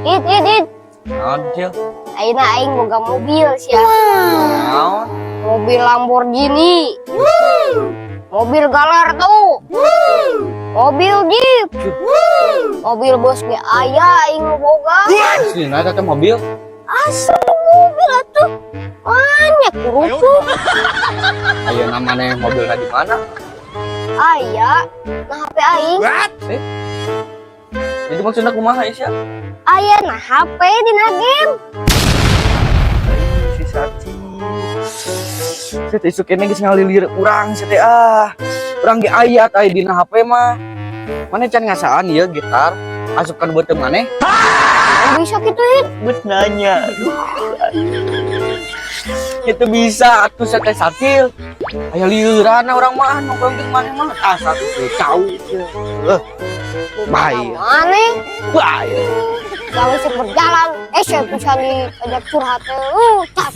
It, it, it. Naon, Cil? Ayeuna aing boga mobil sia. Naon? Mobil Lamborghini. Mobil Gallardo. Mobil Jeep. Mobil bos ge aya aing mah boga. Aslina eta teh mobil. Asli mobil atuh. Banyak kerupuk. Ayeuna maneh mobilna di mana? Aya. Na HP aing. Eh? Jadi maksudnya kumaha sia? Aya na HP dina game. Si Saci. Sia teh isuk keneh geus ngalilir urang sia teh ah. Urang ge aya aya dina HP mah. Maneh can ngasaan ieu gitar? Asupkan beuteung maneh? Oh, bisa gitu, Hit? Bet nanya. Aduh. Itu bisa atuh sia teh, Sacil. Aya lieuran urang mah nongkrong jeung maneh mah. Ah, satu cau. Eh, bahaya. Maneh Bahaya. Gawe sih berjalan, eh saya bisa diajak curhat. Tas.